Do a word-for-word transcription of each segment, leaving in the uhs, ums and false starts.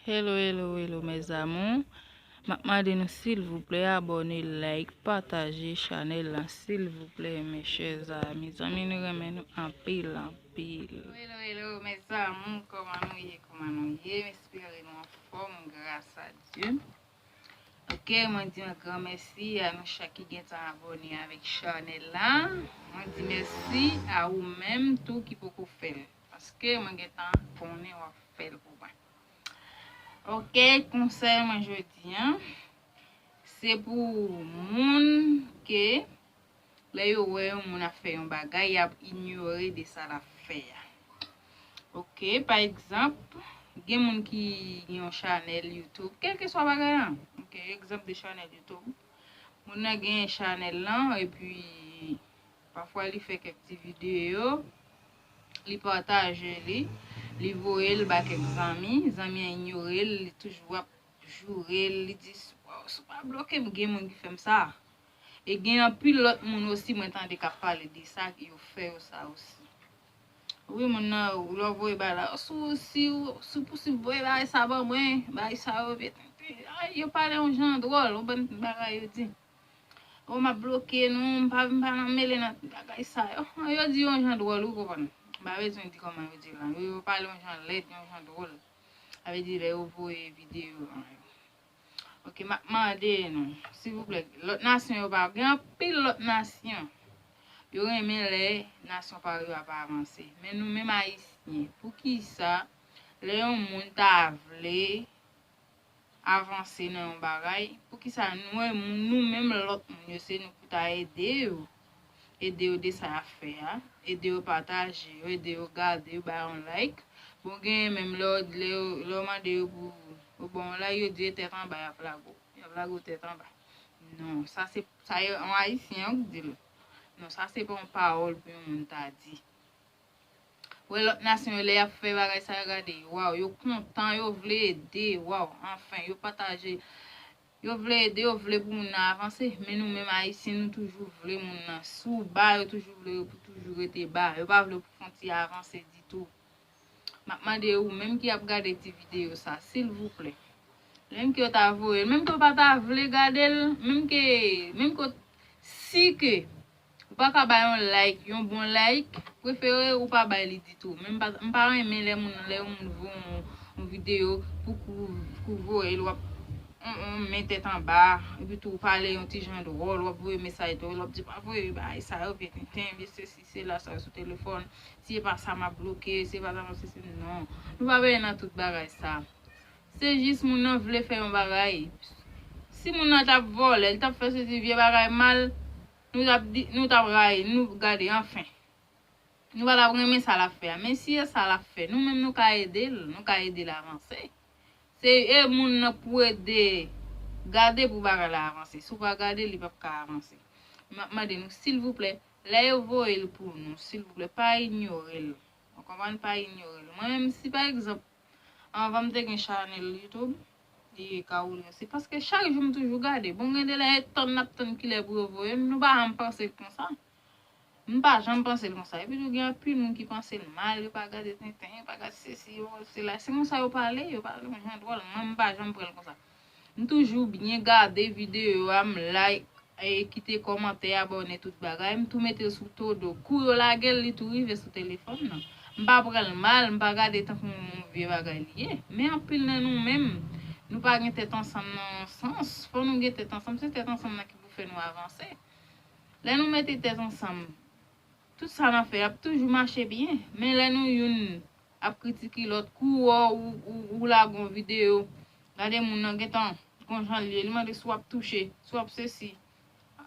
Hello, hello, hello, mes amours. M ap mande nou, silvouplè, abòne, like, pataje chanèl lan, silvouplè, mes chers amis. Zanmi, nou renmen nou anpil, anpil. Hello, hello, mes amours, kòman nou ye, kòman nou ye? M espere nou anfòm, gras a Dye. Ok, mwen di yon gran mèsi a nou chak ki gentan abòne avèk chanèl la. Mwen di mèsi a ou menm tou ki poko fè l. Paske mwen gentan konnen w ap fè l pou mwen. Ok, konsèy mwen jodi a, se pou moun ke lè yo wè yon moun ap fè yon bagay, y ap inyore de sa l ap fè a. Ok, pa egzanp, gen moun ki gen yon chanèl YouTube, kèlkeswa bagay lan. Ok, egzanp de chanèl YouTube. Moun nan gen chanèl lan, epi pafwa li fè kèk ti videyo, li pataje li, li voye l ba kèk zanmi, zanmi an inyore l, li toujou ap joure l, li di, "Waw, si w pa bloke m," gen moun ki fè m sa. E gen anpil lòt moun osi, mwen tande k ap pale de sa, yo fè yo sa osi. Wi, moun nan, lè w voye bagay la, si w, si w, si w posib voye bagay sa ban mwen, bagay sa yo vye tenten. Ay, yo pale yon jan dwòl, yon bann bagay yo di. O, m ap bloke nou, m pa, m pa nan mele nan bagay sa yo. Yo di yon jan dwòl, ou konprann. M pa bezwen di kòman yo di la. Yo, yo pale yon jan lèd, yon jan dwòl. Sa vle di lè yo voye videyo an yo. Ok, m ap mande nou, silvouplè, lòt nasyon yo pa, gen anpil lòt nasyon. Yo renmen lè nasyon pa yo ap avanse. Men nou menm Ayisyen, poukisa lè yon moun ta vle avanse nan yon bagay, poukisa nou, nou menm lòt moun yo, se nou pou ta ede yo, ede yo de sa y ap fè a, ede yo pataje yo, ede yo gade yo, ba yo yon like. Bon, genyen menm lè w, lè yo, lè w mande yo pou yo ba w yon like, yo di e tèt anba y ap lage w. Y ap lage w tèt anba. Non, sa se, sa e yon Ayisyen an ki di l. Non, sa se pa yon pawòl pou yon moun ta di. Wè lòt nasyon yo, lè y ap fè bagay sa yo, gade, waw, yo kontan, yo vle ede, waw, anfen, yo pataje. Yo vle ede, yo vle pou moun nan avanse, men nou menm Ayisyen, nou toujou vle moun nan sou ba, yo toujou vle yo pou toujou rete ba, yo pa vle pou fon ti avanse ditou. M ap mande ou menm ki ap gade ti videyo sa, silvouplè, menm ke yo ta voye l, menm ke yo pa ta vle gade l, menm ke, menm ke, si ke ou pa ka bay yon like, yon bon like, prefere ou pa bay li ditou. Men m pa, m pa renmen lè moun, lè yon moun voye yon, yon videyo pou kou, kou voye l, w ap, on, on, men tèt anba, epi tou w pale yon ti jan dwòl, w ap voye mesaj dwòl, w ap di, "Pa voye bagay sa yo, vye tenten, vye sesi, sela, sa yo sou telefòn, si e pa sa, m ap bloke, si e pa sa, m ap sesi." Non, nou pa bezwen nan tout bagay sa. Se jis moun nan vle fè yon bagay. Si moun nan t ap vòlè, li t ap fè sesi, vye bagay mal, nou t ap di, nou t ap rayi, nou gade, anfen. Nou pa t ap renmen sa l ap fè a. Men si e sa l ap fè, nou menm nou ka ede l, nou ka ede l avanse. Se e moun nan pou ede gade pou bagay la avanse. Si w pa gade, li p ap ka avanse. M ap mande nou, silvouplè, lè yo voye l pou nou, silvouplè, pa inyore l. Ou konprann? Pa inyore l. Mwen menm, si pa egzanp, anvan m te gen chanèl YouTube, e Caroline osi, paske chak jou m toujou gade. Bon, gen de lè e tann n ap tann kilè pou yo voye m, nou pa janm panse l konsa. M pa janm panse l konsa. Epi tou gen anpil moun ki panse l mal, yo pa gade tenten, yo pa gade sesi, yo sela. Se konsa yo pale, yo pale yon jan dwòl. Mwen, m pa janm pran l konsa. M toujou byen gade videyo a, m like, e kite kòmantè, abòne, tout bagay. M tou mete l sou todo. Kou yo lage l, li tou rive sou telefòn nan. M pa pran l mal, m pa gade tankou yon vye bagay li ye. Men anpil nan nou menm, nou pa gen tèt ansanm nan yon sans. Fò nou gen tèt ansanm, se tèt ansanm nan ki pou fè nou avanse. Lè nou mete tèt ansanm, tout sa n ap fè ap toujou mache byen. Men lè nou youn ap kritike lòt, kou w, ou, ou, ou lage yon videyo, gade moun nan gentan gon jan l ye, li mande si w ap touche, si w ap sesi.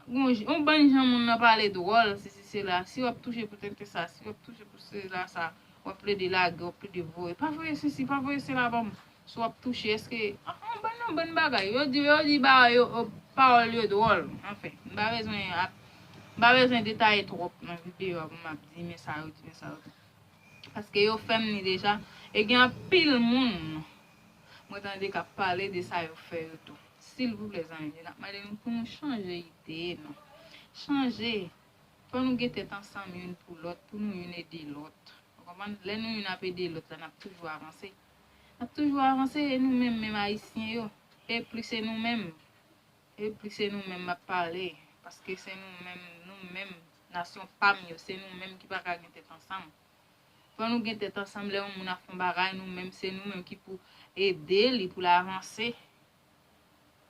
Gon j-, yon bann jan moun nan pale dwòl, sesi sela, si w ap touche pou tenten sa, si w ap touche pou sela sa, w ap plede lage, w ap plede voye. Pa voye sesi, pa voye sela ban m. Si w ap touche, èske, ah, yon bann, yon bann bagay. Yo di, yo di ba yo, yo, pawòl yo dwòl. Anfen, m pa bezwen ap, m pa bezwen detaye twòp nan videyo a pou m ap di men sa yo di, men sa yo di. Paske yo fè m li deja. E gen anpil moun mwen tande k ap pale de sa yo fè yo tou. Silvouplè, zanmi, n ap mande nou pou nou chanje ide nou. Chanje. Fò nou gen tèt ansanm youn pou lòt, pou nou youn ede lòt. Ou konprann? Lè nou youn ap ede lòt la, n ap toujou avanse. N ap toujou avanse, e nou menm, menm Ayisyen yo, e plis se nou menm, e plis se nou menm m ap pale, paske se nou menm, nou menm, nasyon pa m yo, se nou menm ki pa ka gen tèt ansanm. Fò nou gen tèt ansanm, lè yon moun ap fè yon bagay, nou menm, se nou menm ki pou ede li pou l avanse.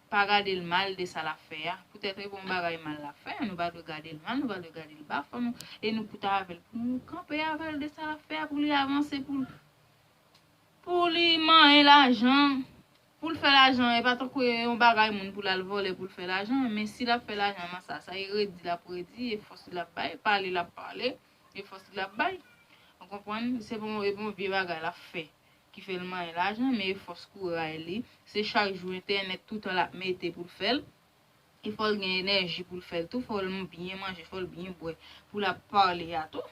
Pa gade l mal de sa l ap fè a. Poutèt e bon bagay mal l ap fè, nou pa dwe gade l mal, nou pa dwe gade l ba, fò nou, e nou pou ta avè l, pou nou kanpe avè l de sa l ap fè a, pou li avanse, pou l, pou li manyen lajan, pou l fè lajan. E pa tankou e yon bagay moun pou l al vòlè pou l fè lajan, men si l ap fè lajan nan sa, sa e redi l ap redi, e fòs li l ap bay, pale l ap pale, e fòs li l ap bay. Ou konprann? Se bon, e bon vye bagay l ap fè ki fè l manyen lajan, men e fòs kouray li. Se chak jou entènèt toutan l ap mete pou l fè l. E fò l gen enèji pou l fè l tou, fò l byen manje, fò l byen bwè, pou l ap pale a tou.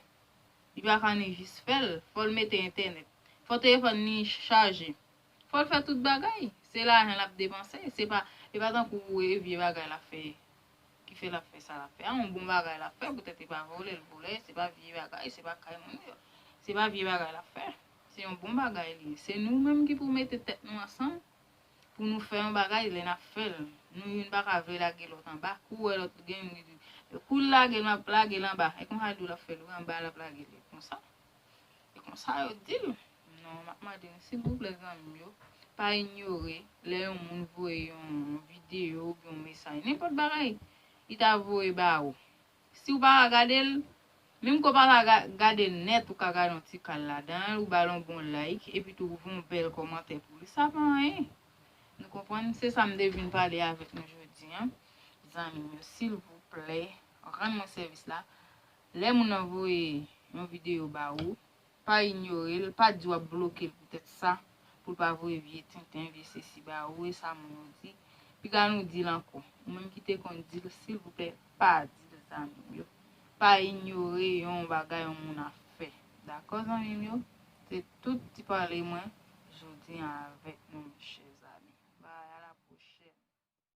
Li pa ka ni jis fè l, fò l mete entènèt. Fò telefòn li chaje. Fò l fè tout bagay. Se lajan l ap depanse. Se pa, e pa tankou e vye bagay l ap fè ki fè l ap fè sa l ap fè a. Yon bon bagay l ap fè, poutèt e pa vòlè l vòlè, se pa vye bagay, se pa kay moun yo. Se pa vye bagay l ap fè. Se yon bon bagay li ye. Se nou menm ki pou mete tèt nou ansanm pou nou fè yon bagay, lè n ap fè l. Nou youn pa ka vle lage lòt anba. Kou wè lòt gen, kou l lage l, m ap lage l anba. E konsa l di w l ap fè l, wi, anba l ap lage l. E konsa. E konsa yo di l. Non, m ap mande nou, silvouplè, zanmi m yo, pa inyore lè yon moun voye yon videyo oubyen yon mesaj, nenpòt bagay li ta voye ba ou. Si w pa ka gade l, menm ke w pa ka ga- gade l nèt, ou ka gade yon ti kal ladan l, ou ba l yon bon like, epi tou ou voye yon bèl kòmantè pou li. Sa pa anyen. Nou konprann? Se sa m te vin pale avèk nou jodi a, zanmi m yo. Silvouplè, rann mwen sèvis la. Lè moun nan voye yon videyo ba ou, pa inyore l, pa di w ap bloke l poutèt sa, pou l pa voye vye tenten, vye sesi ba ou, e sa moun yo di. Piga nou di l ankò. Ou menm ki te konn di l, silvouplè, pa di l, zanmi m yo. Pa inyore yon bagay yon moun ap fè. Dakò, zanmi m yo? Se tout ti pale mwen jodi a avèk nou.